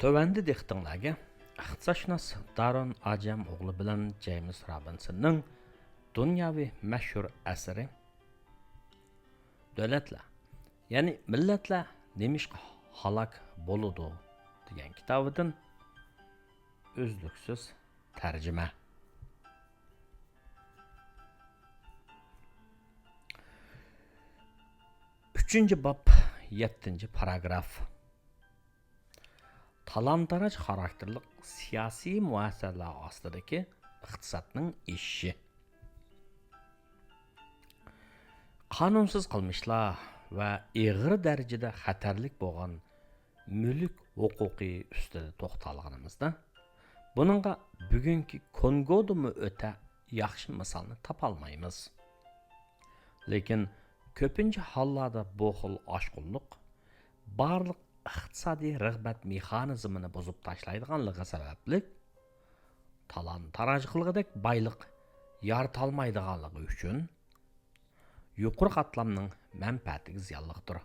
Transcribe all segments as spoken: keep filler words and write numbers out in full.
تۆۋەندە دىققىتىڭلارگە ئىقتىسادشۇناس دارون ئاجام ئوغلى بىلەن جېيمس رابىنسوننىڭ دۇنياۋى مەشھۇر ئەسىرى دۆلەتلەر، يەنى مىللەتلەر نېمىشقا ھالاك بولىدۇ دېگەن كىتابىدىن ئۈزلۈكسىز تەرجىمە. ئۈچىنچى باب، يەتتىنچى پاراگراف. تالان-تاراج خاراكتېرلىق سىياسىي مۇئەسسەلەر ئاستىدىكى ئىقتىسادنىڭ ئېشىشى. قانۇنسىز قىلمىشلار ۋە ئېغىر دەرىجىدە خەتەرلىك بولغان مۈلۈك ھوقۇقى ئۈستىدە توختالغىنىمىزدا، بۇنىڭغا بۈگۈنكى كونگودىمۇ ئۆتە ياخشى مىسالنى تاپالمايمىز. لېكىن كۆپىنچە ھاللاردا بۇ خىل ئاشقۇنلۇق بارلىق ئىقتىسادىي رىغبەت مېخانىزمىنى بۇزۇپ تاشلايدىغانلىقى سەۋەبلىك، تالان-تاراج قىلغۇدەك بايلىق يارىتالمايدىغانلىقى ئۈچۈن، يۇقىرى قاتلامنىڭ مەنپەئەتىگە زىيانلىقتۇر.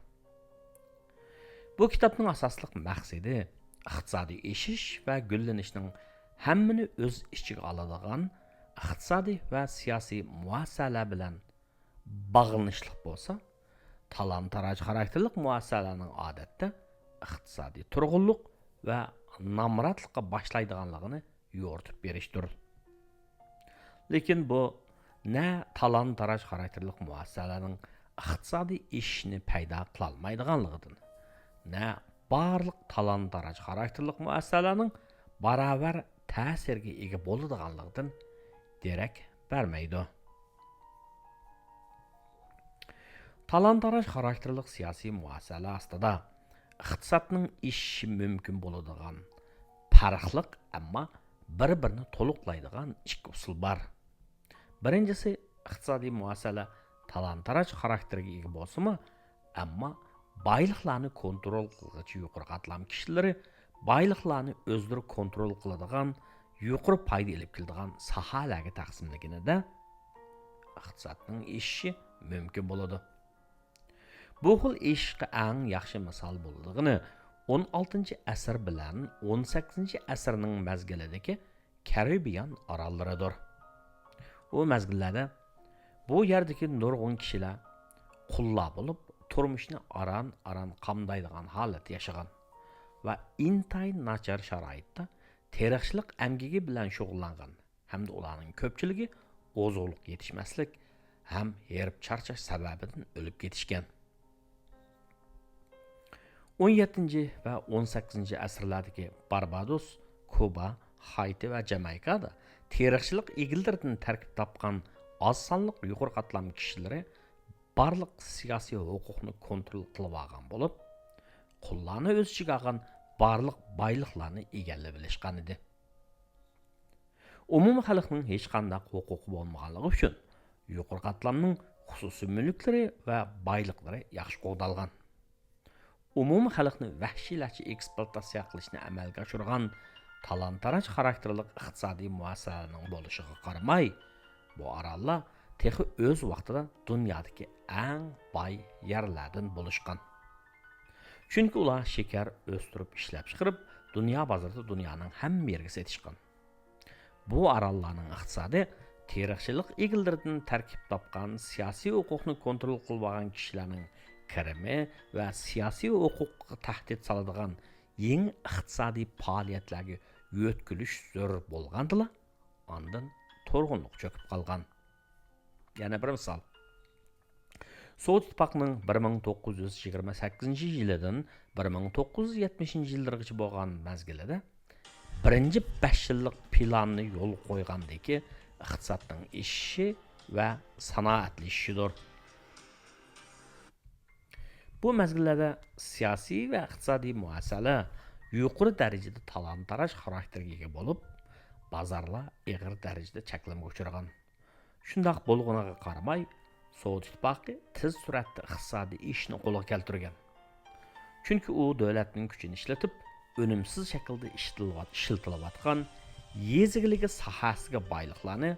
بۇ كىتابنىڭ ئاساسلىق مەقسىتى ئىقتىسادىي ئېشىش ۋە گۈللىنىشنىڭ ھەممىنى ئۆز ئىچىگە ئالىدىغان ئىقتىسادىي ۋە سىياسىي مۇئەسسەلەر بىلەن باغلىنىشلىق بولسا، تالان-تاراج خاراكتېرلىق مۇئەسسەلەرنىڭ ئادەتتە ئىقتىسادىي تۇرغۇنلۇق ۋە نامراتلىققا باشلايدىغانلىقىنى يورۇتۇپ بېرىشتۇر. لېكىن بۇ نە تالان-تاراج خاراكتېرلىق مۇئەسسەلەرنىڭ ئىقتىسادىي ئېشىشىنى پەيدا قىلالمايدىغانلىقىدىن، نە بارلىق تالان-تاراج خاراكتېرلىق مۇئەسسەلەرنىڭ باراۋەر تەسىرگە ئىگە بولىدىغانلىقىدىن دېرەك بەرمەيدۇ. تالان-تاراج خاراكتېرلىق سىياسىي مۇئەسسەلەر ئاستىدا ئىقتىسادنىڭ ئېشىشى مۇمكىن بولىدىغان پەرقلىق، ئەمما بىر-بىرىنى تولۇقلايدىغان ئىككى ئۇسۇل بار. بىرىنچىسى، ئىقتىسادىي مۇئەسسەلە تالان-تاراج خاراكتېرىگە ئىگە بولسىمۇ، ئەمما بايلىقلارنى كونترول قىلغۇچى يۇقىرى قاتلام كىشىلىرى بايلىقلارنى ئۆزلىرى كونترول قىلىدىغان، يۇقىرى پايدا ئېلىپ كېلىدىغان ساھەلەرگە تەقسىملىگىنىدە، ئىقتىسادنىڭ ئېشىشى مۇمكىن بولىدۇ. بۇ خىل ئېشىشقا ئەڭ ياخشى مىسال بولىدىغىنى ئون ئالتىنچى ئەسىر بىلەن ئون سەككىزىنچى ئەسىرنىڭ مەزگىلىدىكى كارىبىيان ئاراللىرىدۇر. ئۇ مەزگىللەردە بۇ يەردىكى نۇرغۇن كىشىلەر قۇللار بولۇپ، تۇرمۇشنى ئاران-ئاران قامدايدىغان ھالەتتە ياشىغان ۋە ئىنتايىن ناچار شارائىتتا تېرىقچىلىق ئەمگىكى بىلەن شۇغۇللانغان ھەمدە ئۇلارنىڭ كۆپچىلىكى ئوزۇقلۇق يېتىشمەسلىك ھەم ھېرىپ چارچاش سەۋەبىدىن ئۆلۈپ كېتىشكەن. ئون يەتتىنچى ۋە ئون سەككىزىنچى ئەسىرلەردىكى باربادوس، كۇبا، خايتى ۋە جامايكادا تېرىقچىلىق ئىگىلىرىدىن تەركىب تاپقان ئاز سانلىق يۇقىرى قاتلام كىشىلىرى بارلىق سىياسىي ھوقۇقنى كونترول قىلىۋالغان بولۇپ، قۇللارنى ئۆز ئىچىگە ئالغان بارلىق بايلىقلارنى ئىگىلىۋېلىشقان ئىدى. ئومۇمىي خەلقنىڭ ھېچقانداق ھوقۇقى بولمىغانلىقى ئۈچۈن، يۇقىرى قاتلامنىڭ خۇسۇسىي مۈلۈكلىرى ۋە بايلىقلىرى ياخشى قوغدالغان. ئومۇمىي خەلقنى ۋەھشىيلەرچە ئېكسپلۇئاتاتسىيە قىلىشنى ئەمەلگە ئاشۇرغان تالان-تاراج خاراكتېرلىق ئىقتىسادىي مۇئەسسەسىلەرنىڭ بولۇشىغا قارىماي، بۇ ئاراللار تېخى ئۆز ۋاقتىدا دۇنيادىكى ئەڭ باي يەرلەردىن بولۇشقان. چۈنكى ئۇلار شېكەر ئۆستۈرۈپ ئىشلەپچىقىرىپ، دۇنيا بازىرىدا دۇنيانىڭ ھەممە يېرىگە سېتىشقان. بۇ ئاراللارنىڭ ئىقتىسادى تېرىقچىلىق ئىگىلىرىدىن تەركىب تاپقان سىياسىي ھوقۇقنى كونترول قىلىۋالغان كىشىلەرنىڭ كىرىمى ۋە سىياسىي ھوقۇققا تەھدىت سالىدىغان يېڭى ئىقتىسادىي پائالىيەتلەرگە يۆتكىلىش زۆرۈر بولغاندىلا، ئاندىن تۇرغۇنلۇق چۆكۈپ قالغان. يەنە بىر مىسال. سوۋېت ئىتتىپاقىنىڭ بىر مىڭ توققۇز يۈز يىگىرمە سەككىزىنچى يىلىدىن بىر مىڭ توققۇز يۈز يەتمىشىنچى يىللىرىغىچە بولغان مەزگىلىدە بىرىنچى بەش يىللىق پىلاننى يولغا قويغاندىكى ئىقتىسادنىڭ ئېشىشى ۋە سانائەتلىشىشىدۇر. بۇ مەزگىللەردە سىياسىي ۋە ئىقتىسادىي مۇئەسسەلە يۇقىرى دەرىجىدە تالان-تاراج خاراكتېرىگە ئىگە بولۇپ، بازارلار ئېغىر دەرىجىدە چەكلىمىگە ئۇچرىغان. شۇنداق بولغىنىغا قارىماي، سوۋېت ئىتتىپاقى تېز سۈرئەتتە ئىقتىسادىي ئېشىشنى قولغا كەلتۈرگەن. چۈنكى ئۇ دۆلەتنىڭ كۈچىنى ئىشلىتىپ، ئۈنۈمسىز شەكىلدە ئىشلىتىلىۋات-، ئىشلىتىلىۋاتقان يېزا ئىگىلىكى ساھەسىگە بايلىقلارنى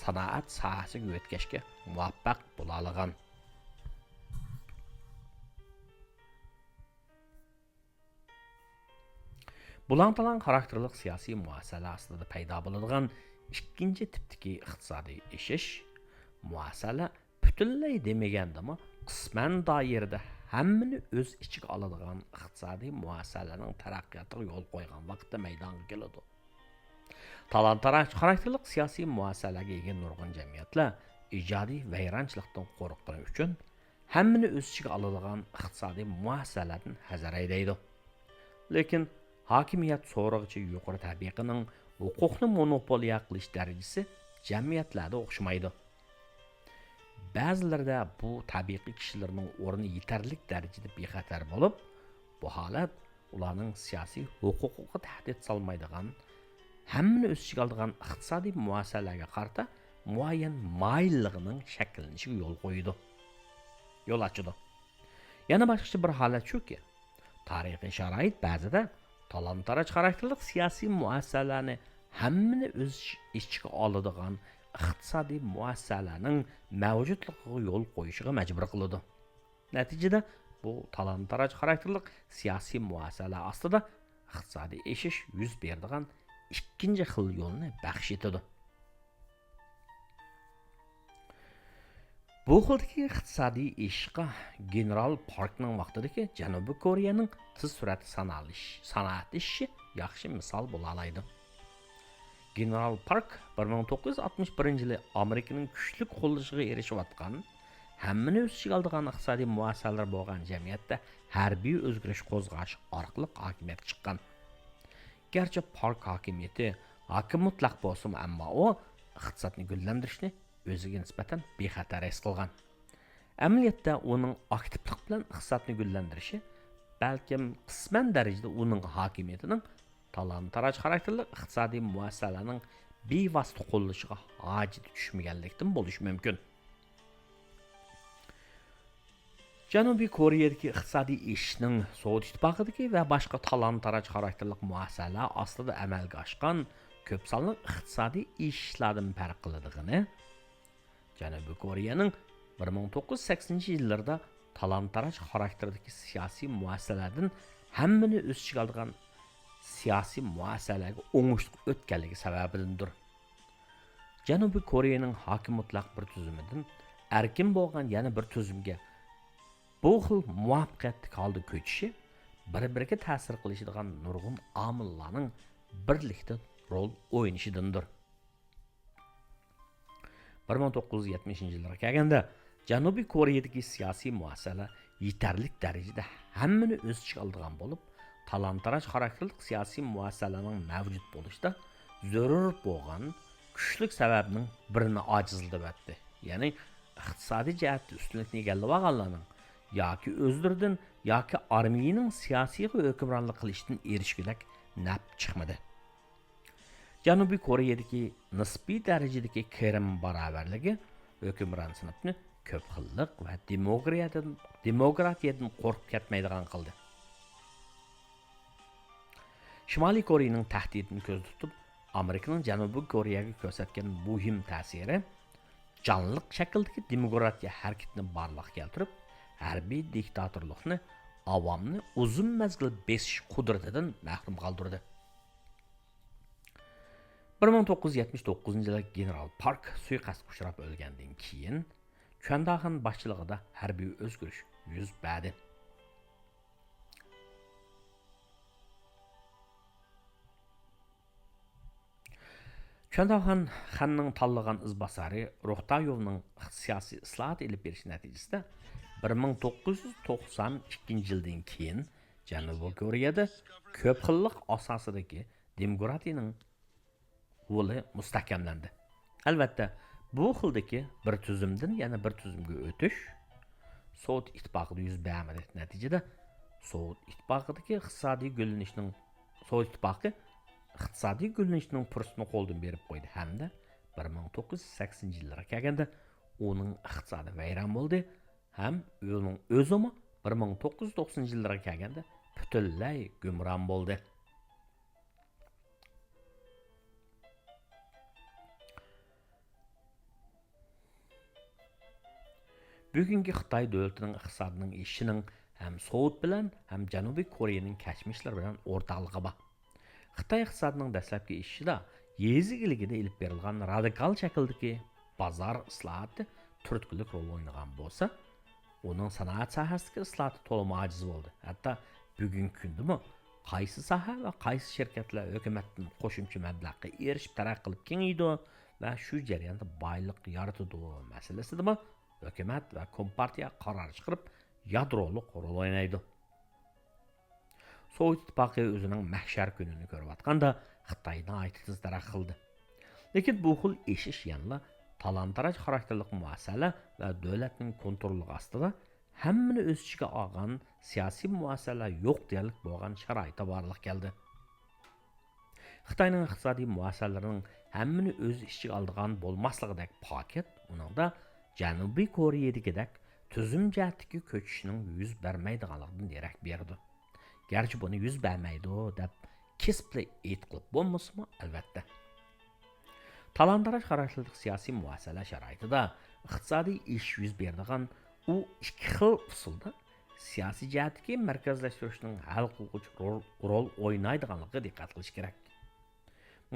سانائەت ساھەسىگە يۆتكەشكە مۇۋەپپەق بولالىغان. بۇلاڭ-تالاڭ خاراكتېرلىق سىياسىي مۇئەسسەلە ئاستىدا پەيدا بولىدىغان ئىككىنچى تىپتىكى ئىقتىسادىي ئېشىش مۇئەسسەلە پۈتۈنلەي دېمىگەندىمۇ، قىسمەن دائىرىدە ھەممىنى ئۆز ئىچىگە ئالىدىغان ئىقتىسادىي مۇئەسسەلەنىڭ تەرەققىياتىغا يول قويغان ۋاقىتتا مەيدانغا كېلىدۇ. تالان-تاراج خاراكتېرلىق سىياسىي مۇئەسسەلەگە ئىگە نۇرغۇن جەمئىيەتلەر ئىجادىي ۋەيرانچىلىقتىن قورققىنى ئۈچۈن، ھەممىنى ئۆز ئىچىگە ئالىدىغان ئىقتىسادىي مۇئەسسەلەردىن ھەزەر ھەيدەيدۇ. لېكىن ھاكىمىيەت سورىغۇچى يۇقىرى تەبىقىنىڭ ھوقۇقنى مونوپولىيە قىلىش دەرىجىسى جەمئىيەتلەردە ئوخشىمايدۇ. بەزىلىرىدە بۇ تەبىقە كىشىلىرىنىڭ ئورنى يېتەرلىك دەرىجىدە بىخەتەر بولۇپ، بۇ ھالەت ئۇلارنىڭ سىياسىي ھوقۇقىغا تەھدىت سالمايدىغان، ھەممىنى ئۆز ئىچىگە ئالىدىغان ئىقتىسادىي مۇئەسسەلەرگە قارىتا مۇئەييەن مايىللىقىنىڭ شەكىللىنىشىگە يول قويىدۇ، يول ئاچىدۇ. يەنە باشقىچە بىر ھالەت شۇكى، تارىخىي شارائىت بەزىدە تالان-تاراج خاراكتېرلىق سىياسىي مۇئەسسەلەرنى ھەممىنى ئۆز ئىچىگە ئالىدىغان ئىقتىسادىي مۇئەسسەلەرنىڭ مەۋجۇتلۇقىغا يول قويۇشىغا مەجبۇر قىلىدۇ. نەتىجىدە، بۇ تالان-تاراج خاراكتېرلىق سىياسىي مۇئەسسەلەر ئاستىدا ئىقتىسادىي ئېشىش يۈز بېرىدىغان ئىككىنچى خىل يولنى بەخش ئېتىدۇ. بۇ خىلدىكى ئىقتىسادىي ئېشىشقا گېنېرال پاركنىڭ ۋاقتىدىكى جەنۇبىي كورېيەنىڭ تېز سۈرئەتتە سانالىش-، سانائەتلىشىشى ياخشى مىسال بولالايدۇ. گېنېرال پارك بىر مىڭ توققۇز يۈز ئاتمىش بىرىنچى يىلى ئامېرىكىنىڭ كۈچلۈك قوللىشىغا ئېرىشىۋاتقان، ھەممىنى ئۆز ئىچىگە ئالىدىغان ئىقتىسادىي مۇئەسسەلەر بولغان جەمئىيەتتە ھەربىي ئۆزگىرىش قوزغاش ئارقىلىق ھاكىمىيەتكە چىققان. گەرچە پارك ھاكىمىيىتى ھاكىمىيەتلىق بولسىمۇ، ئەمما ئۇ ئىقتىسادنى گۈللەندۈرۈشنى ئۆزىگە نىسبەتەن بىخەتەر ھېس قىلغان. ئەمەلىيەتتە ئۇنىڭ ئاكتىپلىق بىلەن ئىقتىسادنى گۈللەندۈرۈشى بەلكىم قىسمەن دەرىجىدە ئۇنىڭ ھاكىمىيىتىنىڭ تالان-تاراج خاراكتېرلىك ئىقتىسادىي مۇئەسسەسەلەرنىڭ بىۋاسىتە قوللىشىغا ھاجىتى چۈشمىگەنلىكتىن بولۇشى مۇمكىن. جەنۇبىي كورېيەدىكى ئىقتىسادىي ئېشىشنىڭ سوۋېت ئىتتىپاقىدىكى ۋە باشقا تالان-تاراج خاراكتېرلىك مۇئەسسەسەلەر ئاستىدا ئەمەلگە ئاشقان كۆپ سانلىق ئىقتىسادىي ئېشىشلاردىن پەرق قىلىدىغىنى، جەنۇبىي كورېيەنىڭ بىر مىڭ توققۇز يۈز سەكسىنىنچى يىللىرىدا تالان-تاراج خاراكتېرىدىكى سىياسىي مۇئەسسەسەلەردىن ھەممىنى ئۆز ئىچىگە ئالىدىغان سىياسىي مۇئەسسەسەلەرگە ئوڭۇشلۇق ئۆتكەنلىكى سەۋەبىدىندۇر. جەنۇبىي كورېيەنىڭ ھاكىم مۇتلەق بىر تۈزۈمىدىن ئەركىن بولغان يەنە بىر تۈزۈمگە بۇ خىل مۇۋەپپەقىيەتلىك ھالدا كۆچۈشى بىر-بىرىگە تەسىر قىلىشىدىغان نۇرغۇن ئامىللارنىڭ بىرلىكتە رول ئوينىشىدىندۇر. بىر مىڭ توققۇز يۈز يەتمىشىنچى يىللارغا كەلگەندە، جەنۇبىي كورېيەدىكى سىياسىي مۇئەسسەسەلەر يېتەرلىك دەرىجىدە ھەممىنى ئۆز ئىچىگە ئالىدىغان بولۇپ، تالان-تاراج خاراكتېرلىك سىياسىي مۇئەسسەسەلەرنىڭ مەۋجۇت بولۇشىدا زۆرۈر بولغان كۈچلۈك سەۋەبنىڭ بىرىنى ئاجىزلىتىۋەتتى. يەنى ئىقتىسادىي جەھەتتە ئۈستۈنلۈكنى ئىگىلىۋالغانلارنىڭ ياكى ئۆزلىرىدىن، ياكى ئارمىيىنىڭ سىياسىيغا ھۆكۈمرانلىق قىلىشتىن ئېرىشكۈدەك نەپ چىقمىدى. جەنۇبىي كورېيەدىكى نىسپىي دەرىجىدىكى كىرىم باراۋەرلىكى ھۆكۈمران سىنىپنى كۆپ خىللىق ۋە دېموكرىيەدىن، دېموكراتىيەدىن قورقۇپ كەتمەيدىغان قىلدى. شىمالىي كورېيەنىڭ تەھدىتىنى كۆزدە تۇتۇپ، ئامېرىكىنىڭ جەنۇبىي كورېيەگە كۆرسەتكەن مۇھىم تەسىرى، جانلىق شەكىلدىكى دېموكراتىيە ھەرىكىتىنى بارلىققا كەلتۈرۈپ، ھەربىي دىكتاتورلۇقنى ئاۋامنى ئۇزۇن مەزگىل بېسىش قۇدرىتىدىن مەھرۇم قالدۇردى. بىر مىڭ توققۇز يۈز يەتمىش توققۇزىنچى يىلى گېنېرال پارك سۇيىقەستكە ئۇچراپ ئۆلگەندىن كېيىن، چۈەنداخان باشچىلىقىدا ھەربىي ئۆزگىرىش يۈز بەردى. چۈەنداخان خەننىڭ تاللىغان ئىزباسارى روختايوۋنىڭ سىياسىي ئىسلاھات ئېلىپ بېرىشى نەتىجىسىدە، بىر مىڭ توققۇز يۈز توقسان ئىككىنچى يىلدىن كېيىن جەنۇبىي كورېيەدە كۆپ خىللىق ئاساسىدىكى دېموكراتىيىنىڭ ھولى مۇستەھكەملەندى. ئەلۋەتتە، بۇ خىلدىكى بىر تۈزۈمدىن يەنە بىر تۈزۈمگە ئۆتۈش سوۋېت ئىتتىپاقىدا يۈز بەرمىدى. نەتىجىدە، سوۋېت ئىتتىپاقىدىكى ئىقتىسادىي گۈللىنىشنىڭ، سوۋېت ئىتتىپاقى ئىقتىسادىي گۈللىنىشنىڭ پۇرسىتىنى قولدىن بېرىپ قويدى ھەمدە بىر مىڭ توققۇز يۈز سەكسىنىنچى يىللارغا كەلگەندە ئۇنىڭ ئىقتىسادى ۋەيران بولدى ھەم ئۇنىڭ ئۆزىمۇ بىر مىڭ توققۇز يۈز توقسىنىنچى يىللارغا كەلگەندە پۈتۈنلەي گۇمران بولدى. بۈگۈنكى خىتاي دۆلىتىنىڭ ئىقتىسادىنىڭ ئېشىشىنىڭ ھەم سوۋېت بىلەن، ھەم جەنۇبىي كورېيەنىڭ كەچمىشلىرى بىلەن ئورتاقلىقى بار. خىتاي ئىقتىسادىنىڭ دەسلەپكى ئېشىشىدا يېزا ئىگىلىكىدە ئېلىپ بېرىلغان رادىكال شەكىلدىكى بازار ئىسلاھاتى تۈرتكىلىك رول ئوينىغان بولسا، ئۇنىڭ سانائەت ساھەسىدىكى ئىسلاھاتى تولىمۇ ئاجىز بولدى. ھەتتا بۈگۈنكى كۈندىمۇ قايسى ساھە ۋە قايسى شىركەتلەر ھۆكۈمەتتىن قوشۇمچە مەبلەغقە ئېرىشىپ تەرەققىي قىلىپ كېڭىيىدۇ ۋە شۇ جەرياندا بايلىق يارىتىدۇ مەسىلىسىدىمۇ ھۆكۈمەت ۋە كومپارتىيە قارار چىقىرىپ، يادرولۇق رول ئوينايدۇ. سوۋېت ئىتتىپاقى ئۆزىنىڭ مەھشەر كۈنىنى كۆرۈۋاتقاندا، خىتاي ناھايىتى تېز تەرەققىي قىلدى. لېكىن بۇ خىل ئېشىش يەنىلا تالان-تاراج خاراكتېرلىق مۇئەسسەلە ۋە دۆلەتنىڭ كونتروللۇقى ئاستىدا ھەممىنى ئۆز ئىچىگە ئالغان سىياسىي مۇئەسسەلە يوق دېيەرلىك بولغان شارائىتتا بارلىققا كەلدى. خىتاينىڭ ئىقتىسادىي مۇئەسسەلىرىنىڭ ھەممىنى ئۆز ئىچىگە ئالىدىغان بولماسلىقىدەك پاكىت ئۇنىڭدا جەنۇبىي كورېيىدىكىدەك تۈزۈم جەھەتتىكى كۆچۈشنىڭ يۈز بەرمەيدىغانلىقىدىن دېرەك بېرىدۇ. گەرچە بۇنى يۈز بەرمەيدۇ دەپ كەسىپلا ئېيتقىلى بولمىسىمۇ، ئەلۋەتتە. تالان-تاراج خاراكتېرلىق سىياسىي مۇئەسسەلە شارائىتىدا ئىقتىسادىي ئېشىش يۈز بېرىدىغان ئۇ ئىككى خىل ئۇسۇلدا سىياسىي جەھەتتىكى مەركەزلەشتۈرۈشنىڭ ھەل قىلغۇچ رول، رول ئوينايدىغانلىقىغا دىققەت قىلىش كېرەك.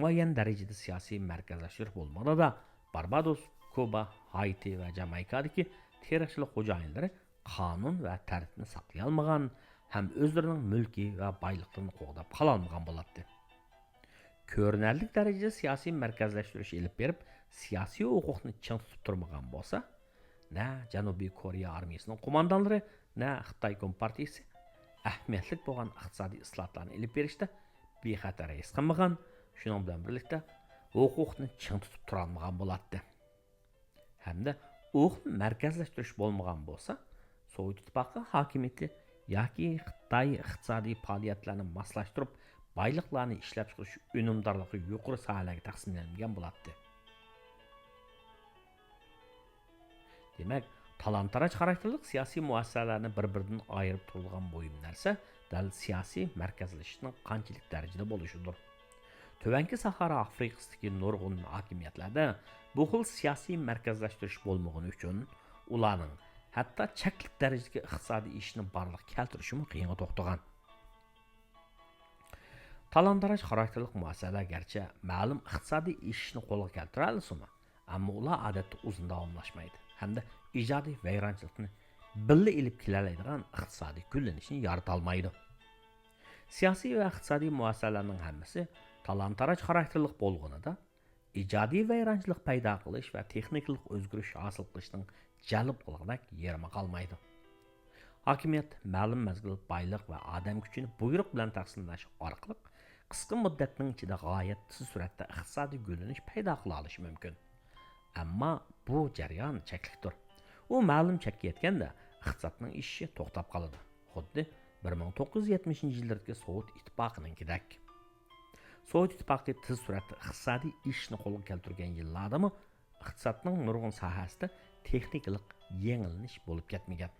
مۇئەييەن دەرىجىدە سىياسىي مەركەزلەشتۈرۈش بولمىغىنىدا، باربادوس، كۇبا، ھايتى ۋە جامايكادىكى تېرىقچىلىق خوجايىنلىرى قانۇن ۋە تەرتىپنى ساقلىيالمىغان ھەم ئۆزلىرىنىڭ مۈلكى ۋە بايلىقلىرىنى قوغداپ قالالمىغان بولاتتى. كۆرۈنەرلىك دەرىجىدە سىياسىي مەركەزلەشتۈرۈش ئېلىپ بېرىپ، سىياسىي ھوقۇقنى چىڭ تۇتۇپ تۇرمىغان بولسا، نە جەنۇبىي كورېيە ئارمىيىسىنىڭ قوماندانلىرى، نە خىتاي كومپارتىيىسى ئەھمىيەتلىك بولغان ئىقتىسادىي ئىسلاھاتلارنى ئېلىپ بېرىشتە بىخەتەر ھېس قىلمىغان، شۇنىڭ بىلەن بىرلىكتە ھوقۇقنى چىڭ تۇتۇپ تۇرالمىغان بولاتتى. ھەمدە ئۇ خىل مەركەزلەشتۈرۈش بولمىغان بولسا، سوۋېت ئىتتىپاقى ھاكىمىيىتى ياكى خىتاي ئىقتىسادىي پائالىيەتلەرنى ماسلاشتۇرۇپ، بايلىقلارنى ئىشلەپچىقىرىش ئۈنۈمدارلىقى يۇقىرى ساھەلەرگە تەقسىملەنگەن بولاتتى. دېمەك، تالان-تاراج خاراكتېرلىق سىياسىي مۇئەسسەسىلەرنى بىر-بىرىدىن ئايرىپ تۇرىدىغان مۇھىم نەرسە دەل سىياسىي مەركەزلىشىشنىڭ قانچىلىك دەرىجىدە بولۇشىدۇر. تۆۋەنكى ساھارا ئافرىقىسىدىكى نۇرغۇن ھاكىمىيەتلەردە بۇ خىل سىياسىي مەركەزلەشتۈرۈش بولمىغىنى ئۈچۈن، ئۇلارنىڭ ھەتتا چەكلىك دەرىجىدىكى ئىقتىسادىي ئېشىشنى بارلىققا كەلتۈرۈشىمۇ قىيىنغا توختىغان. تالان-تاراج خاراكتېرلىق مۇئەسسەسەلەر گەرچە مەلۇم ئىقتىسادىي ئېشىشنى قولغا كەلتۈرەلىسىمۇ، ئەمما ئۇلار ئادەتتە ئۇزۇن داۋاملاشمايدۇ ھەمدە ئىجادىي ۋەيرانچىلىقنى بىللە ئېلىپ كېلەلەيدىغان ئىقتىسادىي گۈللىنىشنى يارىتالمايدۇ. سىياسىي ۋە ئىقتىسادىي مۇئەسسەسەلەرنىڭ ھەممىسى تالان-تاراج خاراكتېرلىق بولغىنىدا، ئىجادىي ۋەيرانچىلىق پەيدا قىلىش ۋە تېخنىكىلىق ئۆزگىرىش ھاسىل قىلىشنىڭ جەلپ قىلغۇدەك يېرىمى قالمايدۇ. ھاكىمىيەت مەلۇم مەزگىل بايلىق ۋە ئادەم كۈچىنى بۇيرۇق بىلەن تەقسىملەش ئارقىلىق قىسقا مۇددەتنىڭ ئىچىدە غايەت تېز سۈرئەتتە ئىقتىسادىي گۈللىنىش پەيدا قىلالىشى مۇمكىن. ئەمما بۇ جەريان چەكلىكتۇر. ئۇ مەلۇم چەككە يەتكەندە، ئىقتىسادنىڭ ئېشىشى توختاپ قالىدۇ. خۇددى بىر مىڭ توققۇز يۈز يەتمىشىنچى يىللىرىدىكى سوۋېت ئىتتىپاقىنىڭكىدەك. سوۋېت ئىتتىپاقى تېز سۈرئەتتە ئىقتىسادىي ئېشىشنى قولغا كەلتۈرگەن يىللاردىمۇ ئىقتىسادنىڭ نۇرغۇن ساھەسىدە تېخنىكىلىق يېڭىلىنىش بولۇپ كەتمىگەن.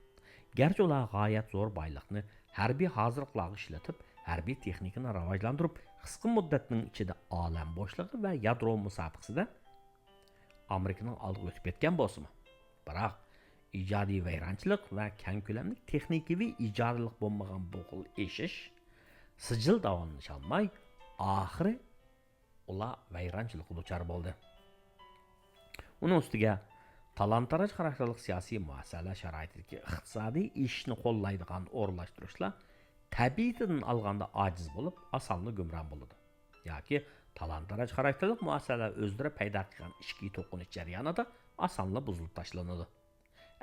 گەرچە ئۇلار غايەت زور بايلىقنى ھەربىي ھازىرلىقلارغا ئىشلىتىپ، ھەربىي تېخنىكىنى راۋاجلاندۇرۇپ، قىسقا مۇددەتنىڭ ئىچىدە ئالەم بوشلۇقى ۋە يادرو مۇسابىقىسىدە ئامېرىكىنىڭ ئالدىغا ئۆتۈپ كەتكەن بولسىمۇ، بىراق ئىجادىي ۋەيرانچىلىق ۋە كەڭ كۆلەملىك تېخنىكىۋى ئىجادىيلىق بولمىغان بۇ خىل ئېشىش سىجىل داۋاملىشالماي، ئاخىرى ئۇلار ۋەيرانچىلىققا دۇچار بولدى. ئۇنىڭ ئۈستىگە، تالان-تاراج خاراكتېرلىك سىياسىي مۇئەسسەسەلەر شارائىتىدىكى ئىقتىسادىي ئېشىشنى قوللايدىغان ئورۇنلاشتۇرۇشلار تەبىئىتىدىن ئالغاندا ئاجىز بولۇپ، ئاسانلا گۇمران بولىدۇ. ياكى تالان-تاراج خاراكتېرلىك مۇئەسسەسەلەر ئۆزلىرى پەيدا قىلغان ئىچكى توقۇنۇش جەريانىدا ئاسانلا بۇزۇلۇپ تاشلىنىدۇ.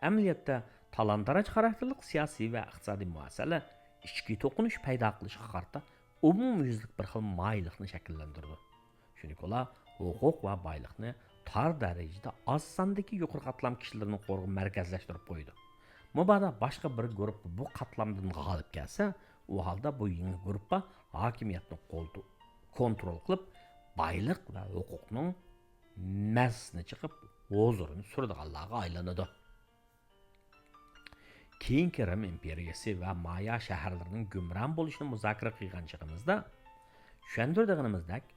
ئەمەلىيەتتە، تالان-تاراج خاراكتېرلىك سىياسىي ۋە ئىقتىسادىي مۇئەسسەسەلەر ئىچكى توقۇنۇش پەيدا قىلىشقا قارىتا ئومۇميۈزلۈك بىر خىل مايىللىقنى شەكىللەندۈرىدۇ. چۈنكى ئۇلار ھوقۇق ۋە بايلىقنى تار دەرىجىدە ئاز ساندىكى يۇقىرى قاتلام كىشىلىرىنىڭ قولىغا مەركەزلەشتۈرۈپ قويىدۇ. مۇبادا باشقا بىر گۇرۇپپا بۇ قاتلامدىن غالىب كەلسە، ئۇ ھالدا بۇ يېڭى گۇرۇپپا ھاكىمىيەتنى قولتۇ-، كونترول قىلىپ، بايلىق ۋە ھوقۇقنىڭ مەزىسىنى چېقىپ، ھۇزۇرىنى سۈرىدىغانلارغا ئايلىنىدۇ. كېيىنكى رىم ئىمپېرىيىسى ۋە مايا شەھەرلىرىنىڭ گۇمران بولۇشىنى مۇزاكىرە قىلغان چېغىمىزدا، چۈشەندۈرىدىغىنىمىزدەك،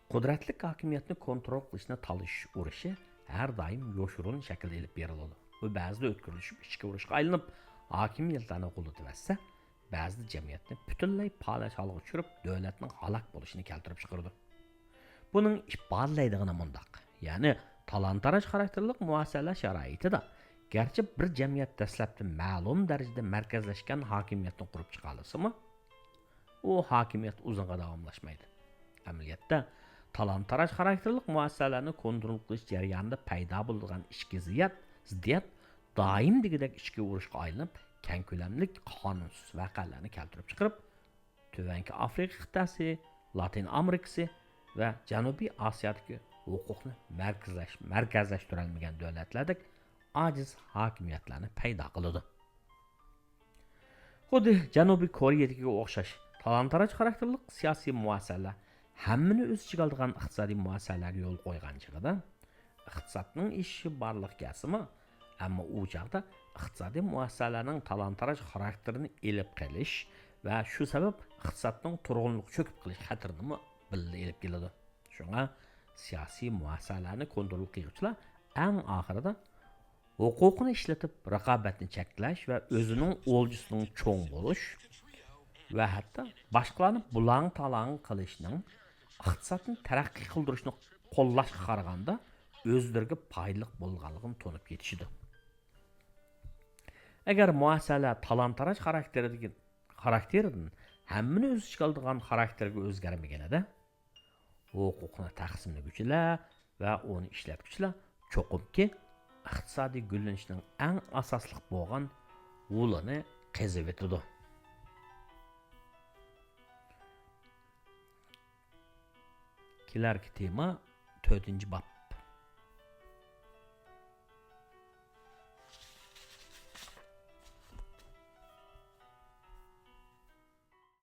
قۇدرەتلىك ھاكىمىيەتنى كونترول قىلىشنى تالىشىش ئۇرۇشى ھەر دائىم يوشۇرۇن شەكىلدە ئېلىپ بېرىلىدۇ. ئۇ بەزىدە ئۆتكۈرلىشىپ، ئىچكى ئۇرۇشقا ئايلىنىپ، ھاكىمىيەتلەرنى غۇلىتىۋەتسە، بەزىدە جەمئىيەتنى پۈتۈنلەي پالەچ ھالغا چۈشۈرۈپ، دۆلەتنىڭ ھالاك بولۇشىنى كەلتۈرۈپ چىقىرىدۇ. بۇنىڭ ئىپادىلەيدىغىنى مۇنداق، يەنى تالان-تاراج خاراكتېرلىق مۇئەسسەلەر شارائىتىدا، گەرچە بىر جەمئىيەت دەسلەپتە مەلۇم دەرىجىدە مەركەزلەشكەن ھاكىمىيەتنى قۇرۇپ چىقالىسىمۇ، ئۇ ھاكىمىيەت ئۇزۇنغا داۋاملاشمايدۇ. ئەمەلىيەتتە، تالان-تاراج خاراكتېرلىق مۇئەسسەسىلەرنى كونترول قىلىش جەريانىدا پەيدا بولىدىغان ئىچكى زىيات، زىددىيەت دائىم دېگۈدەك ئىچكى ئۇرۇشقا ئايلىنىپ، كەڭ كۆلەملىك قانۇنسىز ۋەقەلەرنى كەلتۈرۈپ چىقىرىپ، تۆۋەنكى ئافرىقا قىتئەسى، لاتىن ئامېرىكىسى ۋە جەنۇبىي ئاسىيادىكى ھوقۇقنى مەركەزلەش-، مەركەزلەشتۈرەلمىگەن دۆلەتلەردەك ئاجىز ھاكىمىيەتلەرنى پەيدا قىلىدۇ. خۇددى جەنۇبىي كورېيەدىكىگە ئوخشاش تالان-تاراج خاراكتېرلىق سىياسىي مۇئەسسەسەلەر ھەممىنى ئۆز ئىچىگە ئالىدىغان ئىقتىسادىي مۇئەسسەسەلەرگە يول قويغان چېغىدا، ئىقتىسادنىڭ ئېشىشى بارلىققا كەلسىمۇ، ئەمما ئۇ چاغدا ئىقتىسادىي مۇئەسسەسەلەرنىڭ تالان-تاراج خاراكتېرىنى ئېلىپ قېلىش ۋە شۇ سەۋەب ئىقتىسادنىڭ تۇرغۇنلۇقى چۆكۈپ قېلىش خەتىرىنىمۇ بىللە ئېلىپ كېلىدۇ. شۇڭا سىياسىي مۇئەسسەسەلەرنى كونترول قىلغۇچىلار ئەڭ ئاخىرىدا ھوقۇقىنى ئىشلىتىپ، رىقابەتنى چەكلەش ۋە ئۆزىنىڭ ئولجىسىنىڭ چوڭ بولۇش ۋە ھەتتا باشقىلارنى بۇلاڭ-تالاڭ قىلىشنىڭ ئىقتىسادنى تەرەققىي قىلدۇرۇشنى قوللاشقا قارىغاندا ئۆزلىرىگە پايدىلىق بولغانلىقىنى تونۇپ يېتىشىدۇ. ئەگەر مۇئەسسەسەلەر تالان-تاراج خاراكتېرىدىكى، خاراكتېرىدىن ھەممىنى ئۆز ئىچىگە ئالىدىغان خاراكتېرگە ئۆزگەرمىگەندە، ھوقۇقنى تەقسىملىگۈچىلەر ۋە ئۇنى ئىشلەتكۈچىلەر چوقۇمكى ئىقتىسادىي گۈللىنىشنىڭ ئەڭ ئاساسلىق بولغان ھولىنى قېزىۋېتىدۇ. كېلەركى تېما تۆتىنچى باب.